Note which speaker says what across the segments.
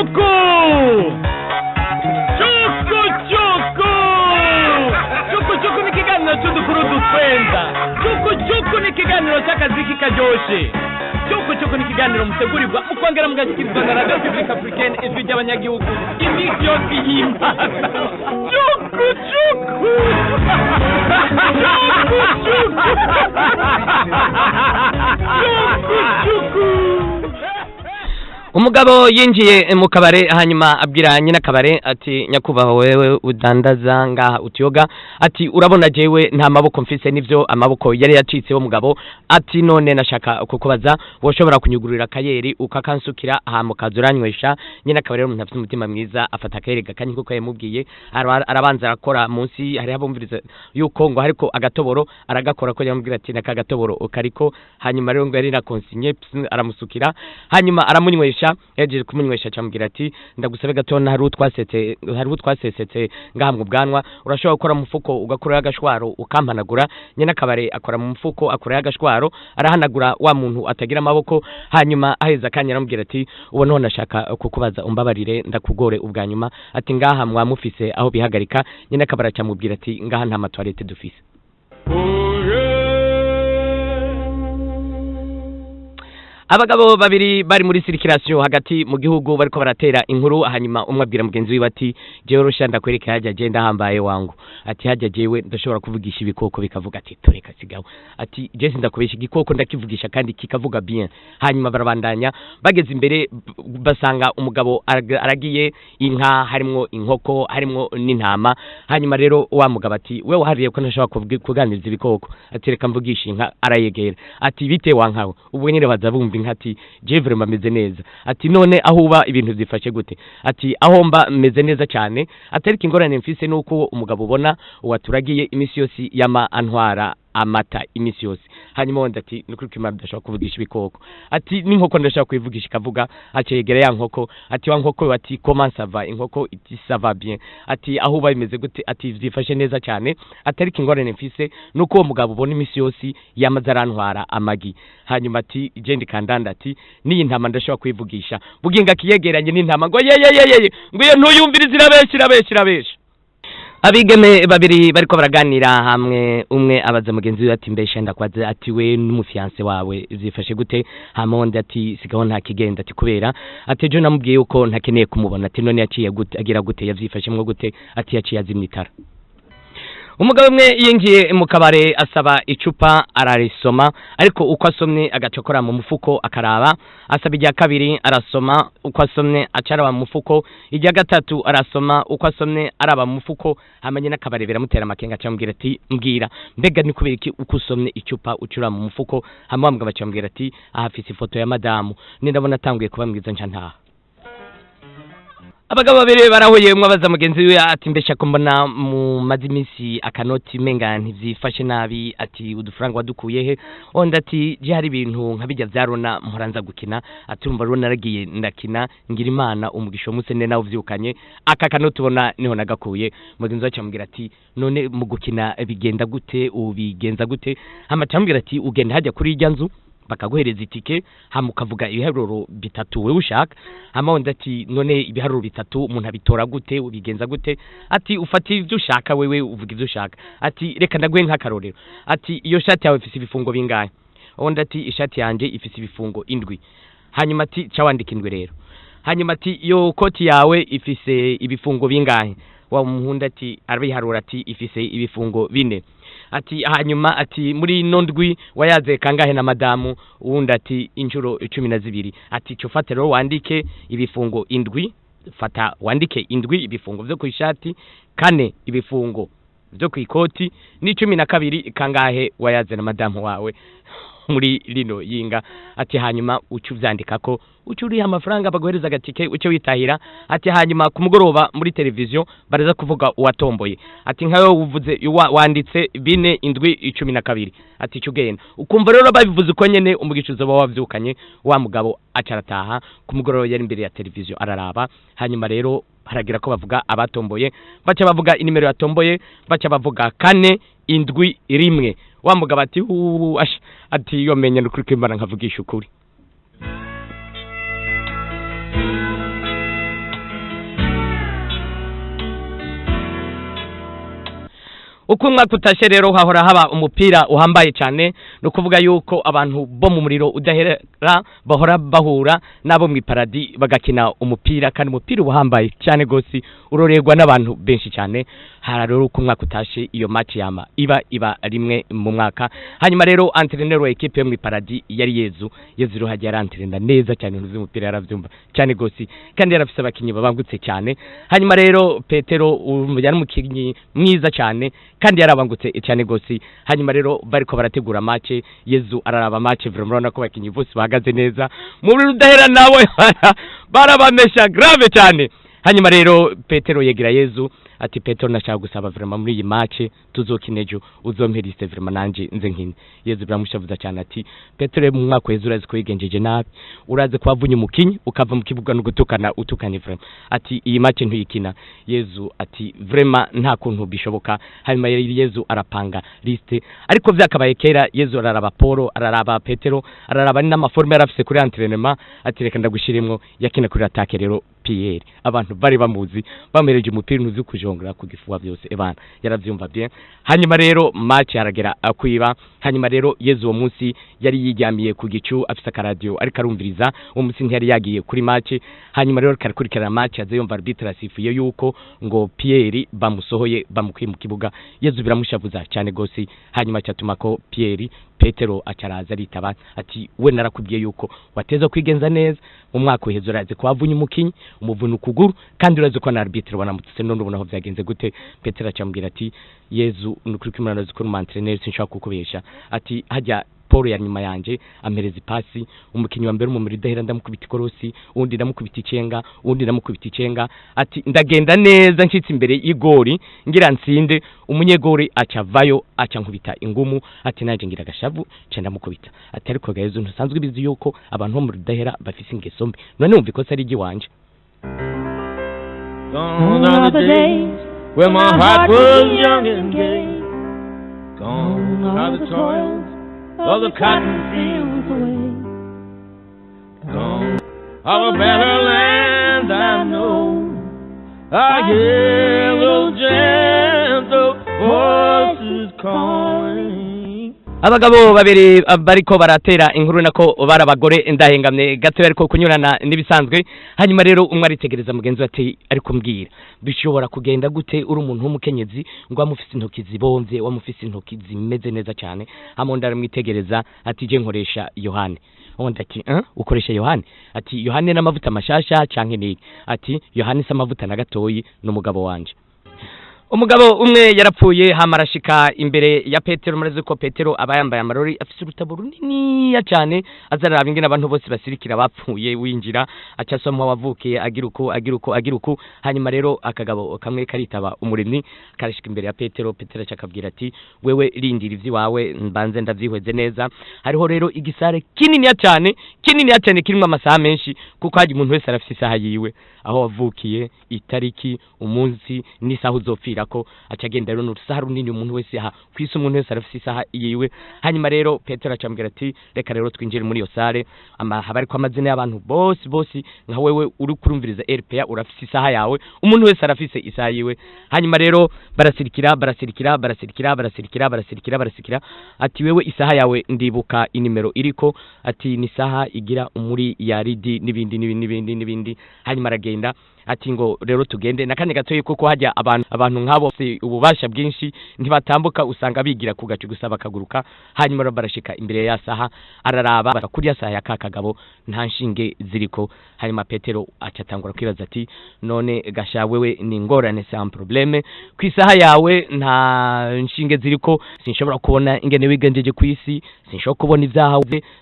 Speaker 1: Cuku Cuku Cuku Cuku Cuku ni ikiganiro cy'udukuru dutwenza. Cuku Cuku ni ikiganiro cy'akaziki karyoshe. Cuku Cuku ni ikiganiro mutegurirwa mukongera mugashyikirizwa na Radio Publique Africaine, ijwi ry'abanyagihugu, iminsi yose y'Imana. Cuku Cuku Cuku Cuku Cuku Cuku.
Speaker 2: Umugabo yinjiye mu kabare, hanyuma abwira nyina kabare ati: "Nyakubahwa, wewe udandaza ngaha utuyoga," ati, "urabona jewe nta maboko mfise." Nivyo, amaboko yari yacitse mugabo. Ati: "None nashaka kukubaza, woshobora kunyugurira akayeri ukakansukira hama ukaza uranywesha?" Nyina akaba rero umuntu afite umutima mwiza, afata akayeri gakanye kuko yamubwiye, arabanza arakora munsi, hariho abumviriza yuko ngo hariko agatoboro, aragakora ko yamubwira ati naka gatoboro kariko. Hanyuma rero ngo yari na consigne, aramusukira, hanyuma aramunywesha. Yagejeje kumunywesha acamubwira ati: "Ndagusabe gato, hari utwasesetse ngaha mu bwanwa, urashobora gukora mu mufuko ugakurayo agashwaro ukampanagura?" Nyina akabare akora mu mufuko, akurayo agashwaro, arahanagura wa muntu atagira amaboko. Hanyuma aheza akanya aramubwira ati: "Ubu none nashaka kukubaza, umbabarire ndakugore ubwa nyuma," ati, "ngaha mwamufise aho bihagarika?" Nyina akabare acamubwira ati: "Ngaha nta ma toilettes dufise." Abagabo babiri bari muri circulation hagati mu gihugu, bariko baratera inkuru. Hanyuma umwe abwira mugenzi wiwe ati: "Jewe rusha ndakwereka hajya genda hambaye wangu," ati, "hajya jewe ndashobora kuvugisha ibikoko bikavuga." Ati: "Tureka sigaho." Ati: "Je sindakubesha, igikoko ndakivugisha kandi kikavuga bien." Hanyuma barabandanya, bageze imbere basanga umugabo aragiye inka, harimwo inkoko, harimwo n'intama. Hanyuma rero wa mugabo ati: "Wewe wahariye ko ntashobora kuganiriza ibikoko," ati, "reka mvugisha inka." Arayegera ati: "Bite wa nkawe?" Ubwo nyine baza bumva inka. Ati: "Je vraiment meze neza." Ati: "None aho uba ibintu byifashe gute?" Ati: "Aho mba meze neza cyane," ati, "ariko ingorane mfise nuko umugabo ubona uwaturagiye iminsi yose yama antwara amata iminsi yose." Hanyuma wenda ati: "Nukuri ko Imana ndashobora kuvugisha ibikoko," ati, "n'inkoko ndashobora kuyivugisha ikavuga." Acegera ya nkoko ati: "Wa nkoko," ati, "comment ça va?" Inkoko iti: "Ça va bien." Ati: "Aho uba bimeze gute?" Ati: "Vyifashe neza cyane," ati, "ariko ingorane mfise nuko uwo mugabo ubona iminsi yose yamaze arantwara amagi." Hanyuma ati: "Je ndi kandanda," ati, "n'iyi ntama ndashobora kuyivugisha." Buginga akiyegeranye n'intama ngo yeyeyeye, ngo iyo ntuyumvirize, irabesha, irabesha, irabesha. Abigeme babiri bariko baraganira hamwe, umwe abaza mugenzi we ati: "Mbesha ndakwaze," ati, "we n'umu fiancé wawe vyifashe gute?" Hama wundi ati: "Sigaho, nta kigenda," ati, "kubera," ati, "ejo namubwiye yuko ntakeneye kumubona." Ati: "None yaciye gute, agira gute, yavyifashemwo gute?" Ati: "Yaciye azimya itara." Umugabo umwe yinjiye mu kabare, asaba icupa, ararisoma, ariko uko asomye agacokora mu mufuko akaraba. Asaba irya kabiri, arasoma, uko asomye acaraba mu mufuko. Irya gatatu arasoma, uko asomye araba mu mufuko. Hamanye n'akabare biramutera amakenga, acamubwira ati: "Mbwira, mbega ni kubera iki uko usomye icupa ucura mu mufuko?" Hama wa mugabo acamubwira ati: "Aha afise ifoto ya madamu, ni ndabona atanguye kuba mwiza nca ntaha." Abagabo babiri barahuye, umwe abaza mugenzi we ati: "Mbesha ko mbona mu maze iminsi akanoti menga ntivyifashe nabi," ati, "udufaranga wadukuye he?" Undi ati: "Je hari ibintu nka bijya vya Rona mpora nza gukina," ati, "urumva rero naragiye ndakina, ngira Imana umugisha umunsi ne nawe uvyukanye aka kanoti ubona niho nagakuye." Mugenzi we acamubwira ati: "None mu gukina bigenda gute, ubigenza gute?" Hama acamubwira ati: "Ugenda hajya kuri irya nzu, bakaguhereza itike, hama ukavuga ibiharuro bitatu wewe ushaka." Hama wundi ati: "None ibiharuro bitatu umuntu abitora gute, ubigenza gute?" Ati: "Ufata ivyo ushaka, wewe uvuga ivyo ushaka." Ati: "Reka ndaguhe nk'akarorero," ati, "iyo shati yawe ifise ibifungo bingahe?" Uwundi ati: "Ishati yanje ifise ibifungo indwi." Hanyuma ati: "Ca wandika indwi rero." Hanyuma ati: "Iyo koti yawe ifise ibifungo bingahe?" Wa muhunda ati, arabiharura, ati: "Ifise ibifungo bine." Ati hanyuma ati: "Muri ino ndwi wayaze kangahe na madamu?" Uwundi ati: "Inshuro 12." Ati: "Cyo fata rero wandike ibifungo indwi, fata wandike indwi ibifungo vyo ku ishati, kane ibifungo vyo ku ikoti, ni 12 kangahe wayaze na madamu wawe muri rino yinga." Ati: "Hanyuma uca uvyandikako, uca uriha amafaranga, baguhereza agatike, uce witahira." Ati: "Hanyuma ku mugoroba muri televiziyo baraza kuvuga uwatomboye." Ati: "Nkawe uvuze wanditse bine, indwi, 12." Ati: "Ico ugenda ukumva rero babivuze uko nyene, umugisha uzoba wavyukanye." Wa mugabo aca arataha. Ku mugoroba yari imbere ya televiziyo araraba. Hanyuma rero haragira ko bavuga abatomboye, baca bavuga inimero yatomboye, baca bavuga kane, indwi, rimwe. Wa mugabo ati: "Hu asha," ati, "yo menya nukuri kwimana nkavugisha ukuri." Uko umwaka utashe rero hahora haba umupira uhambaye cyane, no kuvuga yuko abantu bo mu muriro udahera bahora bahura nabo mu iparadi bagakina umupira, kandi umupira uhambaye cyane gose urorerwa n'abantu benshi cyane. Hara rero uko umwaka utashe iyo match yama iba rimwe mu mwaka. Hanyuma rero entraîneur wa équipe yo mu iparadi yari Yezu. Yezu rero hagiye arantrena neza cyane ntuzi umupira yaravyumva cyane gose, kandi yarafise abakinyi babangutse cyane. Hanyuma rero Petero yari umukinyi mwiza cyane kandi yarabangutse cyane gose. Hanyuma rero bariko barategura match, Yezu araraba match vraiment urabona ko abakinyi bose bahagaze neza muri rudahera nawe barabamesha grave cyane. Hanyuma rero Petero yegira Yezu ati Petero nashaka gusaba vraiment muri iyi match tuzokina ejo uzompe liste vraiment nanje nze nkine. Yezu biramushavuza cyane ati Petero mu mwaka w'ejo urazi ko yigenjeje nabi, urazi ko wavunye umukinyi ukava mu kibuga no gutukana utukanye vraiment, ati iyi match ntuyikina. Yezu ati vraiment nta kuntu bishoboka. Hanyuma Yezu arapanga liste, ariko vyakabaye kera. Yezu araraba Paul, araraba Petero, araraba n'ama forme yarafise kuri entraînement, ati reka ndagushirimwo. Yakina kuri attaque rero Pierre, abantu bari bamuzi bamuhereje umupira ntuzi kujongera ku gifuwa byose ebana yaravyumva bien. Hanyuma rero match yaragera akwiba. Hanyuma rero Yezu uwo munsi yari yiryamiye ku gicu afise akaradio ariko arumviriza, uwo munsi ntiyari yagiye kuri match. Hanyuma rero karakurikirana match, aze yumva arbitre asifuye yuko ngo Pierre bamusohoye bamukuye mu kibuga. Yezu biramushavuza cyane gose. Hanyuma cyatuma ko Pierre Petero acaraza aritaba ati we narakubwiye yuko wateza kwigenza neza mu mwaka uheze, urazi ko wavunye umukinyi umuvuna ukuguru, kandi urazi ko na arbitre wanamutse, none ubona aho vyagenze gute? Petero acambwira ati Yezu nukuri ko Imana ko umu entraîneur sinshaka kukubesha, ati hajya Paul ya nyuma yanje ampereza ipasi, umukinyi wa mbere mu muriro udahera ndamukubita ikorosi, uwundi ndamukubita icenga, uwundi ndamukubita icenga, ati ndagenda neza nshitse imbere y'igori ngira nsinde, umunyegori aca avayo aca nkubita ingumu, ati nanje ngira agashavu nca ndamukubita, ati ariko gahezo ntusanzwe bizi yuko abantu bo mu rudahera bafise ingeso mbi, none wumva ikosa ari iry'iwanje.
Speaker 1: Gone are the days when my heart was young and gay. Gone are the toils of the cotton fields away. Gone of a better land I know. I hear those gentle voices calling.
Speaker 2: Abagabo babiri bariko baratera inkuru, nako bari abagore, ndahengamye gato ariko kunyurana n'ibisanzwe. Hanyuma rero umwe aritegereza mugenzi we ati ariko mbwira, bishobora kugenda gute uri umuntu w'umukenyezi ngo wamufise intoki zibomvye, wamufise intoki zimeze neza cyane? Hamonda aramwitegereza ati je nkoresha Yohane. Undi ati ukoresha Yohane? Ati Yohane n'amavuta mashasha canke niki? Ati Yohane si amavuta na gatoyi, n'umugabo wanje. Umugabo umwe yarapfuye, hama arashika imbere ya Petero. Murazi ko Petero aba yambaye amarori, afise urutabo runiniya cyane, azaraba ingene abantu bose basirikira bapfuye winjira, aca asoma wavukiye, agira uku, agira uku, agira uku. Hanyuma rero akagabo kamwe karitaba umurimyi, karashika imbere ya Petero. Petero aca akabwira ati wewe rindira ivy'iwawe mbanze ndavyihweze neza. Hariho rero igisare kininiya cyane, kininiya cyane, kirimwo amasaha menshi, kuko haji umuntu wese arafise isaha yiwe, aho wavukiye, itariki, umunsi n'isaha uzopfirako. Aca agenda rero n'urusaha runini, umuntu wese aha kwisi umuntu wese arafise isaha yiwe. Hanyuma rero Petero acambwira ati reka rero twinjire muri iyo sare ama haba ariko amazina y'abantu bose bose, nka wewe uri kurumviriza RPA urafise isaha yawe, umuntu wese arafise isaha yiwe. Hanyuma rero barasirikira, barasirikira, barasirikira, barasirikira, barasirikira, barasirikira, ati wewe isaha yawe ndibuka inimero iriko, ati ni isaha igira umuri ya ridi n'ibindi n'ibindi n'ibindi n'ibindi. Hanyuma aragenda ati ngo rero tugende nakane gatoyi, kuko hajya abantu nk'abo si ububasha bwinshi ntibatambuka, usanga bigira ku gacu gusa bakaguruka. Hanyuma rero barashika imbere ya saha, araraba kuri ya saha ya kakagabo nta nshinge ziriko. Hanyuma Petero acatangura kwibaza ati none gasha wewe ni ingorane, c'est un problème, ku isaha yawe nta nshinge ziriko, sinshobora kubona ingene wigenjeje ku isi, sinshobora kubona ivyaha,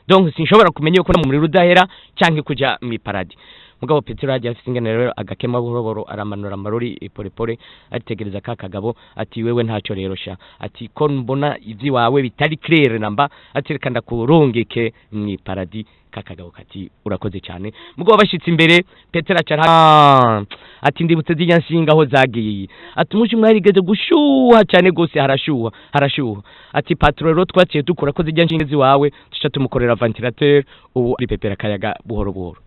Speaker 2: donc sinshobora kumenya yuko mu muriro udahera canke kuja mw'iparadi. Mugabo Petero yagiye afise ingene rero agakema buhoro buhoro, aramanura amarori pole pole, aritegereza ka kagabo ati wewe ntacyo rero sha, ati ko mbona ivy'iwawe bitari clair namba, ati reka ndakurungike mw'iparadi. Ka kagabo kati urakoze cyane. Mugabo bashitse imbere, Petero acara ati ndibutse zirya nshinga aho zagiye, ati umunsi umwe harigeze gushuha cyane gose, harashuha harashuha, ati patron rero twaciye dukura ko zirya nshinga ziwawe tuca tumukorera ventilateur, ubu aripepera akayaga buhoro buhoro.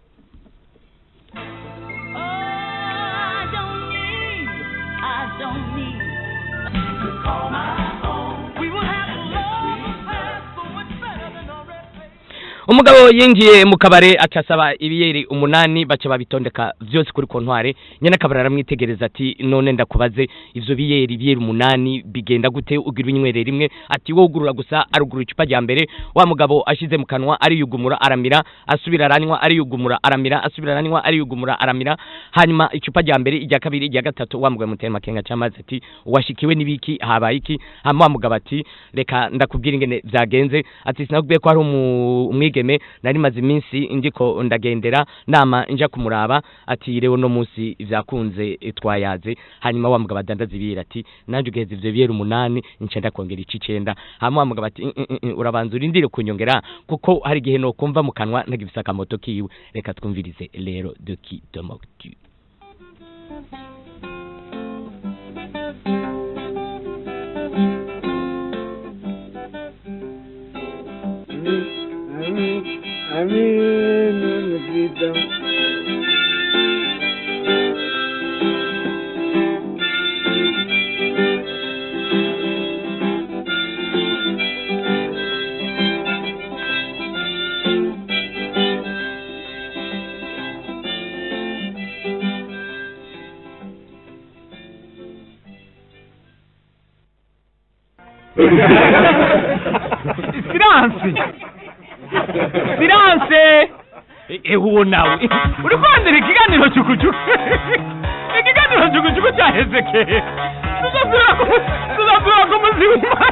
Speaker 3: Oh, I don't need to call my
Speaker 2: Umugabo yinjiye mu kabare acasaba ibiyeri 8, baca babitondeka vyose kuri kontware. Nyene akabare aramwitegereza ati none ndakubaze, ivyo biyeri 8 bigenda gute ugira inywere rimwe? Ati wowe ugurura gusa. Arugura icupa rya mbere, wa mugabo ashize mu kanwa ariyugumura aramira, asubira aranywa ariyugumura aramira, asubira aranywa ariyugumura aramira. Hanyuma icupa rya mbere, irya kabiri, irya gatatu, wa mugabo mutema makenga cy'amazi ati washikiwe n'ibiki, habaye iki? Hama wa mugabo ati reka ndakubwira ingene vyagenze. Ati sinakubwiye ko hari umwigeme nari maze iminsi ndiko ndagendera nama nja kumuraba? Ati rero no munsi vyakunze, twayaze. Hanyuma wa mugabo adandaza ibiyeri ati nanje ugeze ivyo biyeri 8 nca ndakongera ici 9. Hama wa mugabo ati urabanza urindire kunyongera kuko hari igihe no kumva mu kanwa ntagifise akamoto kiwe. Reka twumvirize rero de qui te moques-tu.
Speaker 3: A mí no me quitan.
Speaker 1: Silence, silence! Ewe nawe uri kwandira ikiganiro cukucuku, ikiganiro cukucuku cyaheze kera. Tuzasubira ku tuzasubira ku muzi w'Imana.